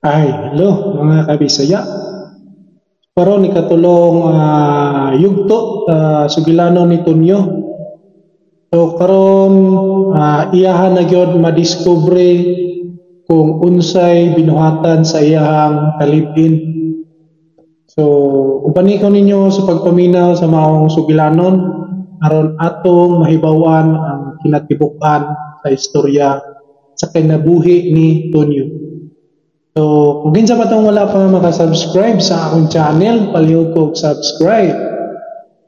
Ay, hello mga kabisaya. Karon ikatulong yugto sugilano ni Tonyo. So karon iyahan na gyud madiskubre kung unsay binuhatan sa iyahang kalibin. So uban ko ninyo sa pagpaminaw sa maong sugilanon aron atong mahibaw-an ang kinatibuk-an sa istorya sa kinabuhi ni Tonyo. So, kung kinsa pa tong wala pa makasubscribe sa akong channel, palihog ko subscribe.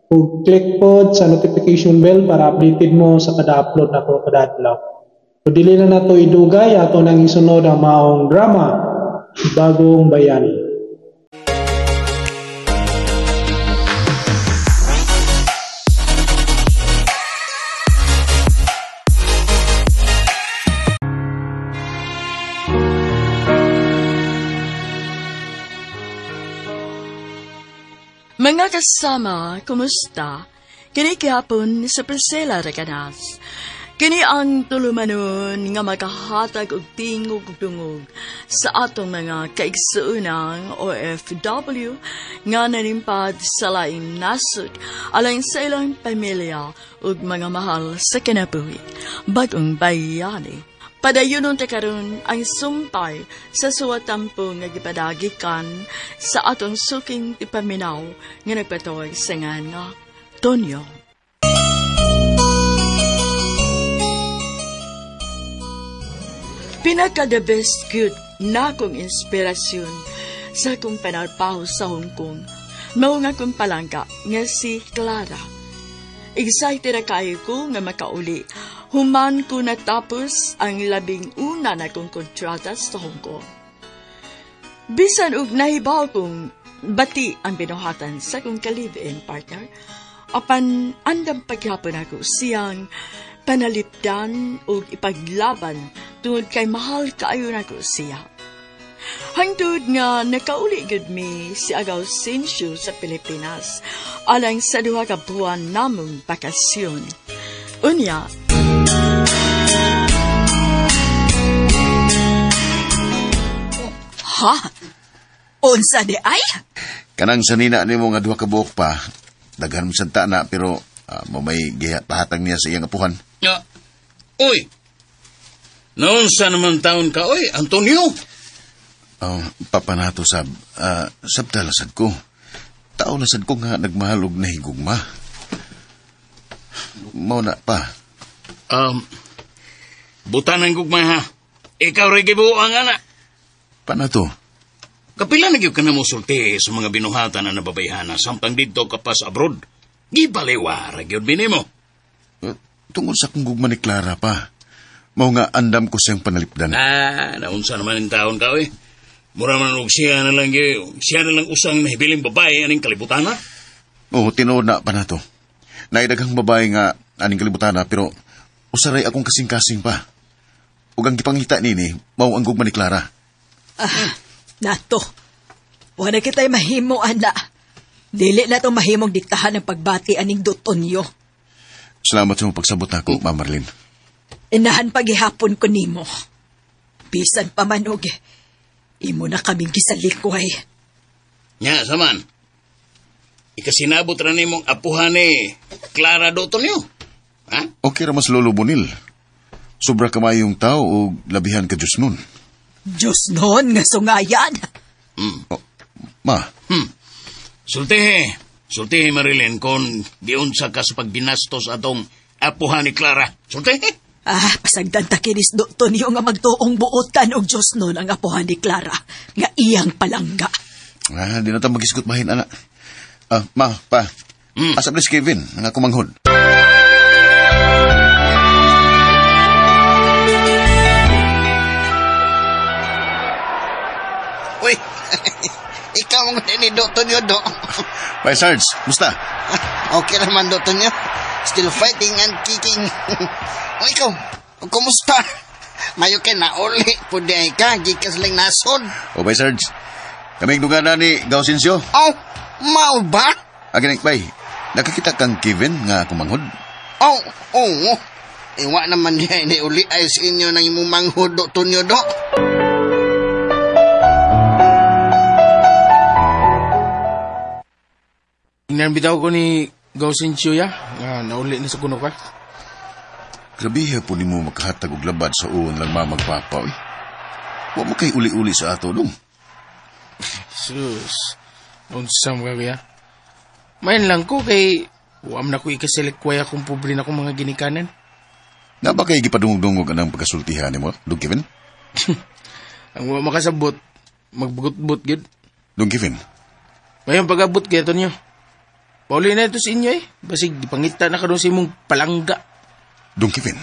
Ug click pod sa notification bell para updated mo sa kada upload nako kada adlaw. So, dili na nato idugay, ato nang isunod ang maong drama, Bagong Bayani. Mga kasama, kumusta? Kini gihapon sa Priscilla Recanas. Kini ang tulumanon nga makahatag og tingog ug dungog sa atong mga kaigsuonang OFW nga nanimpad sa laing nasod alang sa ilang pamilya ug mga mahal sa kinabuhi. Bagong bayani. Padayonon ta karon ang sumpay sa suwatampo nga gipadagikan sa atong suking ipaminaw nga nagpatawag sa ngan nga Tonyo. Pinaka the best good na akong inspirasyon sa akong panarpaho sa Hong Kong. Mao nga akong palangka nga si Clara. Excited na kayo ko nga makauli. Human ko natapos ang 11 na kong kontrata sa Hong Kong. Bisan og nahibaw kong bati ang binuhatan sa kong ka-live-in partner, apan andam paghapon ako siyang panalipdan og ipaglaban tungod kay mahal kaayo nako siya. Hangtod nga nakauli gud mi si Agaw Sinsyo sa Pilipinas alang sa 2 ka buwan namong bakasyon. Unya, ha? Unsa di ay? Kanang sanina nimo nga 2 ka buok pa, daghan man santa na pero mo may gihatag niya sa iyang apuhan. Ya. Oy. Naunsa naman taon ka oy, Antonio? Oh, papa nato sab, sabta lasad ko. Tao lasad ko nga nagmahal og nahigugma. Mao na pa. Butan ang gugma ha. Ikaw ray gibuang ana. Panato? Kapila na gyud ka na mo sulti sa mga binuhatan na nababayhana samtang didto ka pa sa abroad. Gibaliwara gyud binimo. Tungod sa akong gugma ni Clara pa. Mao nga andam ko siyang panalipdan. Ah, naunsa naman ang taon ka oy. Mura man og siya na lang gyud, siya na lang usang nahibiling babae aning kalibutan ha. Oo, tinuod na pa nato. Naidaghang babae nga aning kalibutan na, pero usaray akong kasing-kasing pa. Ug ang gipangita nini mao ang gugma ni Clara. Ah, nato. Wala kita'y mahimo, ana. Dili na itong mahimong diktahan ng pagbati aning Dotonyo. Salamat sa mong pagsabot nako, Ma'am Marlene. Inahan paghihapon ko nimo. Bisan pa man og imo na kaming gisalikway. Nya, saman. Ikasinabot ra nimong apuhan ni Clara Dotonyo. Ha? Okay ra mas Lolo Bonil. Sobra kamayong tao o labihan ka Diyos nun. Diyos nun nga sungayan. Oh, ma. Sultihe. Sultihe, Marilyn, kung giunsa ka sa pagbinastos atong apuhan ni Clara. Sultihe. Ah, pasagdan ta kinis Dotonyo nga magtuong buotan og Diyos nun ang apuhan ni Clara nga iyang palangga. Ah, di na ta magisgot bahin, ana. Ah, ma, pa. Asa ba si Kevin, ang ako manghod? Uy, ikaw ang ni Dotonyo, Do. Bye, Sarge. Musta? Okay naman, Dotonyo. Still fighting and kicking. O ikaw, kumusta? Mayo kay nauli. Pwede ay ka, gikas lang nasod. O, bye, Sarge. Kaming dugana ni Gausinsyo. Oh, mao ba? Aginig, bay. Nakakita kang Kevin nga kumanghod? Oh, oo. Iwa naman niya ni uli ay sa inyo ng imong manghod, Dotonyo, Do. Giingnan bitaw ko ni Gausin Chuya nga nauli na sa kuno ka. Grabe po nimo makahatag og labad sa uon lang mamagpapa. Eh. Wa mo kay uli-uli sa ato dong. Sus, unsa mo ka kuya? Main lang ko kay wa man ako ikasilikway akong pobre na akong mga ginikanan. Na ba kay gipadungog-dungog anang pagkasultihan nimo, Dong Kevin? Ang wa makasabot, magbugot-bot gid. Dong Kevin. Mayon pag-abot kay Tonyo. Pauli na ito sa inyo eh. Basig gipangita na karon sa imong palangga. Dong Kevin.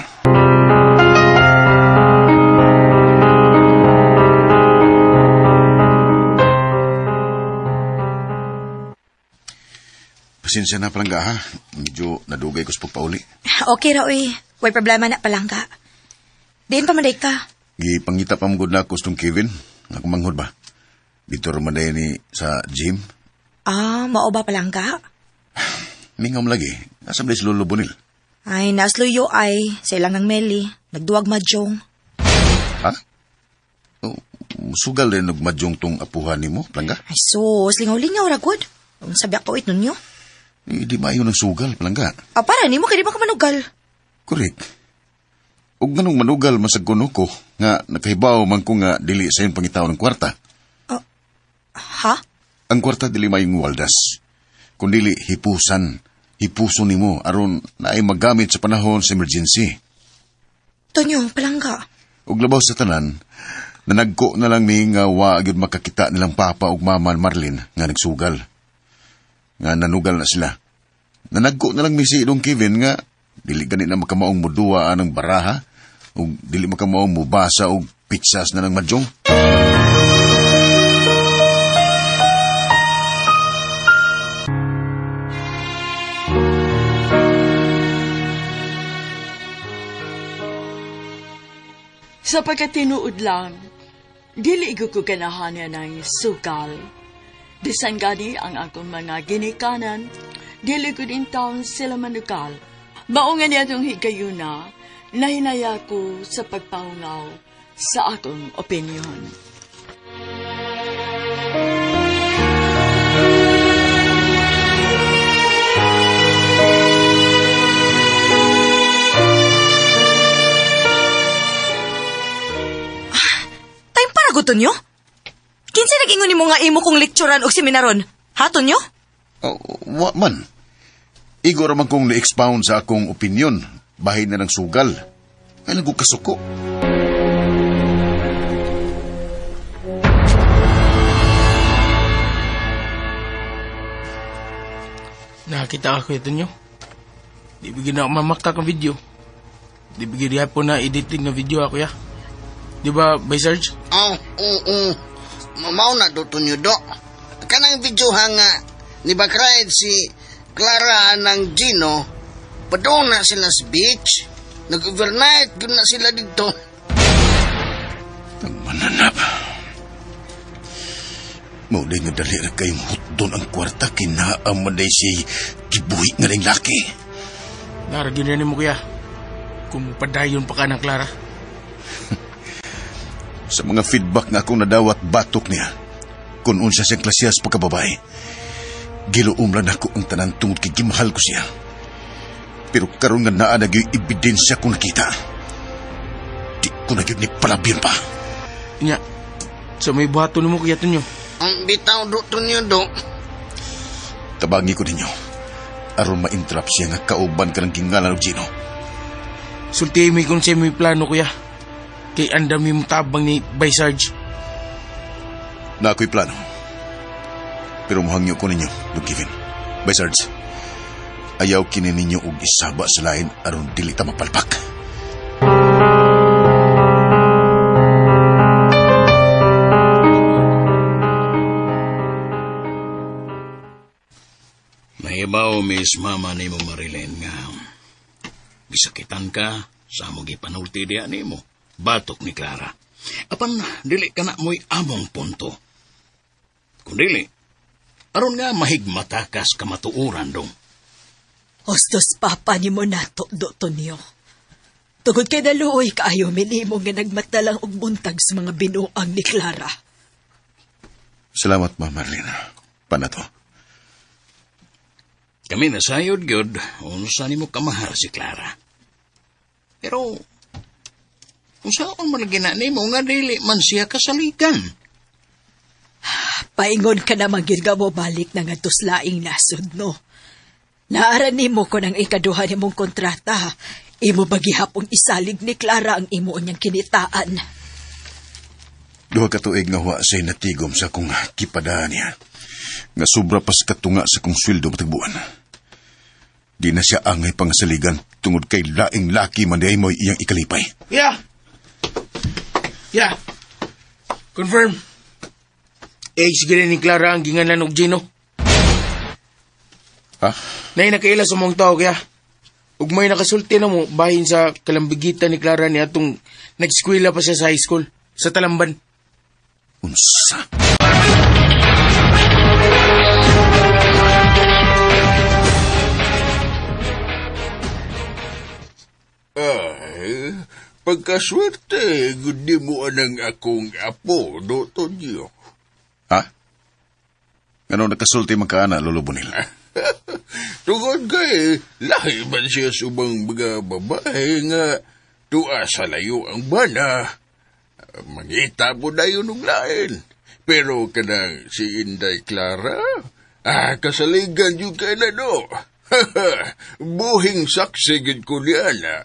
Pasensya na palangga ha. Medyo nadugay ko sa pagpauli. Okay ra oy. Way problema na palangga. Diin pa man day ka. Gipangita pa mong na ako sa Dong Kevin. Ako manghod ba? Dito raman day ni sa gym. Ah, mao ba palangga? Mingam lagi. Nasa ba si Lolo Bonil? Ay, nasluyo ay. Sa ilang ng Meli. Nagduwag madyong. Ha? Oh, sugal rin nagmadyong tong apuhan ni mo, palangga? Ay, sus. Lingaw-lingaw, ragod. Sabi ako it ninyo. Eh, di maayo ng sugal, palangga. Ah, para ni mo, kaya di ba ka manugal? Correct. Ug nganong manugal masag kuno ko, nga nakahibaw man ko nga dili sa iyong pangitaw ng kwarta. Ha? Ang kwarta dili mayong waldas. Kung dili hipusan, hipuso nimo aron naay magamit sa panahon sa emergency. Tonyo, palangga. Ug labaw sa tanan, nanagko na lang ni nga wa gyud makakita nilang papa ug mama Marlene nga nagsugal. Nga nanugal na sila. Nanagko na lang mi si Dong Kevin nga dili gani na makamaong muduwa anang baraha ug dili makamaong mubasa og pitsas na lang madyong. Sa pagkatinuod lang, dili ko ganahan ng sukal. Bisan gani ang akong mga ginikanan, dili ko din taon sila manukal. Maungan niya itong higayuna, nahinaya ko sa pagpaungaw sa akong opinyon. Time para ko, Tonyo? Kinsa nag-ingon nimo nga imo kong lekturan og seminaron? Ha, Tonyo? Oh, wa man. Igo raman kong ni-expound sa akong opinion. Bahin na ng sugal. Ay, nagkukasuko. Nakakita ako ito nyo. Di bigyan na ako mamaktak ang video. Di bigyan po na editing na video ako ya. Di ba, by Sarge? Oh, oo. Mao na do Tonyo do. Kanang video ha nga ni Bakrayad si Clara ng Gino, padung na sila sa beach. Nag-overnight gud na sila dito. Ang mananap. Mauday nga dali ra kayong hutdon ang kwarta kinaam man day si gibuhi nga ring laki. Naragin na nimo kuya. Kung padayon pa ka ng Clara. Sa mga feedback nga akong nadawat batok niya, kung unsa siyang klasiyas pagkababae, giluom lang ako ang tanan tungod kay gimahal ko siya. Pero karon nga naa na gyud ebidensya kung nakita. Di ko na gyud ni palabyon pa. Nya, sa may buhaton mo kuya Tonyo. Ang bitaw do Tonyo do. Tabangi ko ninyo. Aron ma-interrupt siya nga kauban ka ng gingalan og Gino. Sultihin mi kung siya may plano kuya. Kay ang dami mo tabang ni Bay Sarge. Na ako'y plano. Pero muhangyo ko ninyo, Dong Kevin. Bay Sarge, ayaw kini ninyo og isaba sa lain aron dili ta mapalpak. Nahibaw, Miss Mama nimo Marilyn nga gisakitan ka sa among gipanulti diya nimo. Batok ni Clara. Apan dili ka na mo'y among punto. Kung dili, aron nga mahigmatakas kamatuoran dong. Hostos papa ni mo nato, do Tonyo. Tugod kay daluoy kaayo minimo nga nagmatalang og buntag sa mga binuang ni Clara. Salamat, Ma Marlene. Panato. Kami nasayod gyud unsa nimo kamahal si Clara. Pero unsaon man lagi na nimo nga dili man siya kasaligan. Paingon ka naman gyud nga mo balik na ngadto sa laing nasod, no? Naara nimo ko ng ikaduha nimong kontrata. Imo ba gihapong isalig ni Clara ang imo niyang kinitaan? Duha ka tuig nga wa siya'y natigom sa akong kipadaan niya. Nga sobra pas katunga sa kong sweldo matagbuan. Di na siya angay pangasaligan tungod kay laing laki man di mo'y iyang ikalipay. Yeah! Yeah! Confirm. Eh, sige ni Clara ang ginganan og Gino. Ha? Nay, nakaila sa mong tao kaya. Ug may nakasulti na mo bahin sa kalambigitan ni Clara ni atong nag-eskwela pa siya sa high school, sa Talamban. Unsa? Ay, pagkaswerte, gudi mo anang akong apo, do Tonyo. Ha? Ano nakasulti man ka ana, Lolo Bonil? Tungod kay, lahi man siya subang mga babae nga tuwa sa layo ang bana. Mangita po na yun og lain. Pero kanang si Inday Clara, kasaligan yun kay na do. Buhing saksi gid ko niya na.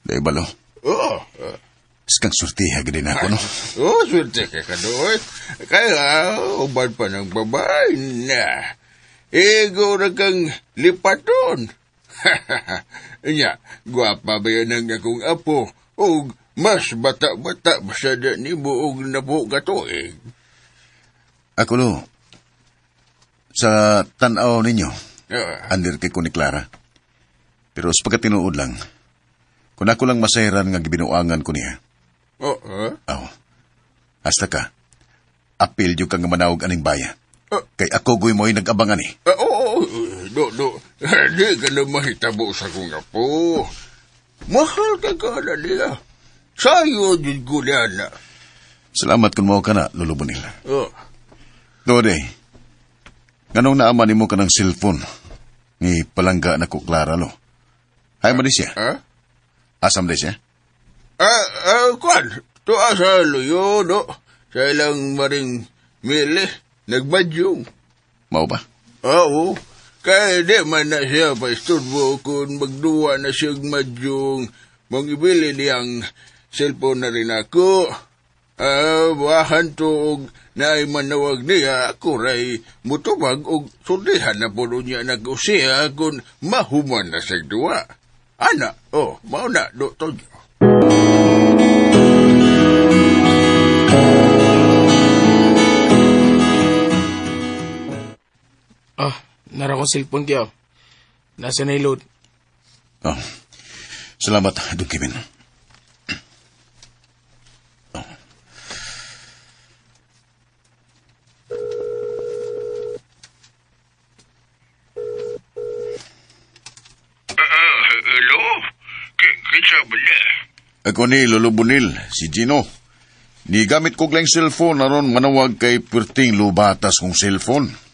Dahil balo? Oo. Iskang surtiha gid na ako, no? Oo, surti ka ka doon. Kaya, uban pa ng babae na. Ego na kang lipaton. Nya, gwapa ba yan ang akong apo? O mas bata-bata ba siya na ni buong napo katuig? Ako, lo, sa tanaw ninyo, andir kay ko ni Clara. Pero sa pagkatinuod lang, kung ako lang masayran nga gibinuangan ko niya. Oo. Aw. Hasta ka, apil yung kang manawag aning baya. Kay ako goy mo'y nag-abangan eh. Oo, do. Di ka na mahitabo sa kong apo. Mahal ka ka na niya. Sayo din ko niya na. Salamat kung mao ka na, Lolo Bonil. Oh. Dode, nganong naaman nimo ka ng cellphone ni palangga na ko Clara, lo? Hay man di siya? Ha? Asam di siya? Kwan, tuwa sa luyo, do. Sa ilang maring mili, nagmadyong. Mao ba? Oo. Kaya di man na siya paisturbo kung magduwa na siyang madyong. Mangibili niyang cellphone na rin ako. Bahan to og naay manawag niya ako ray mutubag og sultihan na po niya nag-usiya kung mahuman na siyang duwa. Ana, oh, mao na, do, Tonyo. Nara kong cellphone kaya. Nasa na load. Oh, salamat, Don Kevin. Oh. Hello? Kinsa ba na? Ako ni Lolo Bonil, si Gino. Ni gamit ko lang cellphone aron manawag kay perting lubatas kong cellphone.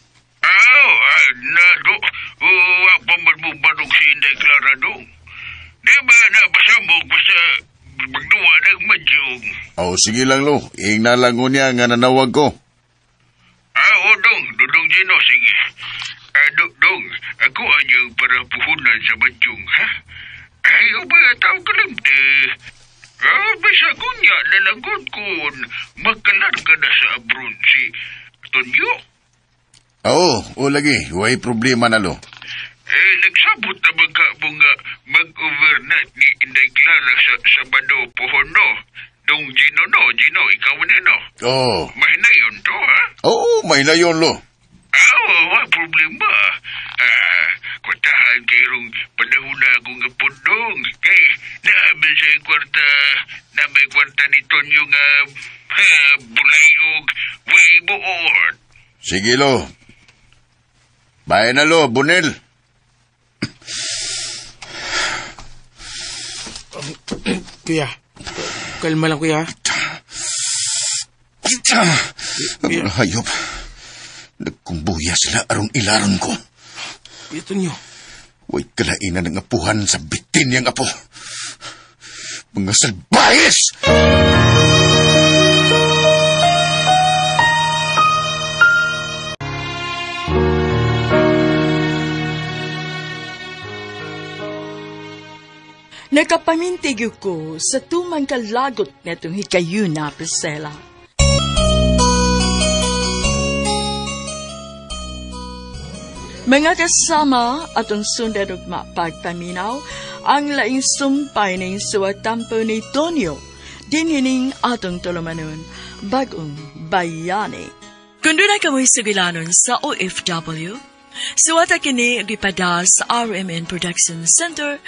Na, do. Wa pa man mo barog si Inday Clara dong. Di ba nabasa mo basta magduwa ng madyong? Oh, sige lang, lo. Ingna lang ko niya nga nanawag ko. Oo, dong. Dudong Gino, sige. Dong, ako anyang para puhunan sa madyong, ha? Ayaw ba tao kalimte? Bisa ko niya nalagot kung makalarga na sa abroad si Tonyo. Oo, o lagi. Way problema na, lo. Eh, nagsabot na magka mo nga mag-overnight ni Inday Clara sa Sabado pohon, no? Dong Gino, no? Gino, ikaw na, no? Oo. Mahinayon to, ha? Oo, mahinayon, lo. Oo, wa problema. Kwartahan kayrong panahon na akong pundong. Kay, naabil sa kwarta, na may kwarta ni Tonyo nga bulayog, way buot. Sige, lo. Bye na, lo, Bunel. Kuya, kalma lang, kuya. Ang hayop. Nagkumbuya sila aron ilaron ko. Kuya Tonyo. Way kalainan ng apuhan sa bitin niyang apo. Mga salbayes! Nakapamintig ko sa tumang kalagot netong hikayuna, Priscilla. Mga kasama atong sundan ug mapagpaminaw ang laing sumpay ning suwatampo ni Tonyo dinhining atong tulumanon bagong bayani. Kung doon na kamoy sugilanon sa OFW, suwata kini gipada sa RMN Production Center,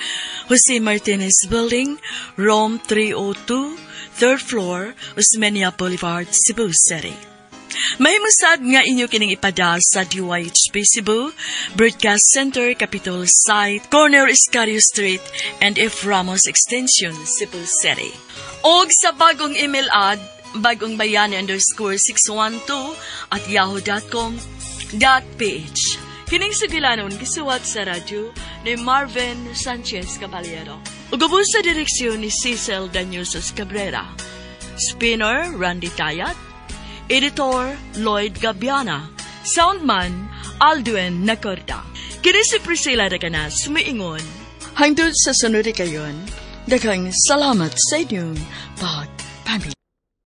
Jose Martinez Building, Room 302, 3rd floor, Osmeña Boulevard, Cebu City. Mahimusad nga inyo kining ipada sa DYHP Cebu, Broadcast Center, Capitol Site, Corner Escario Street, and F. Ramos Extension, Cebu City. Og sa bagong email ad, bagongbayani_612 at yahoo.com.ph. Kining sugilanon gisuwat sa radyo ni Marvin Sanchez Caballero. Ug ubos sa direksyon ni Cecil Daniusos Cabrera. Spinner Randy Tayat. Editor Lloyd Gabiana. Soundman Aldwin Nacorda. Kini si Priscilla Recanas, miingon. Hangtod sa sunod kayon, daghang salamat sa inyong pagpaminaw.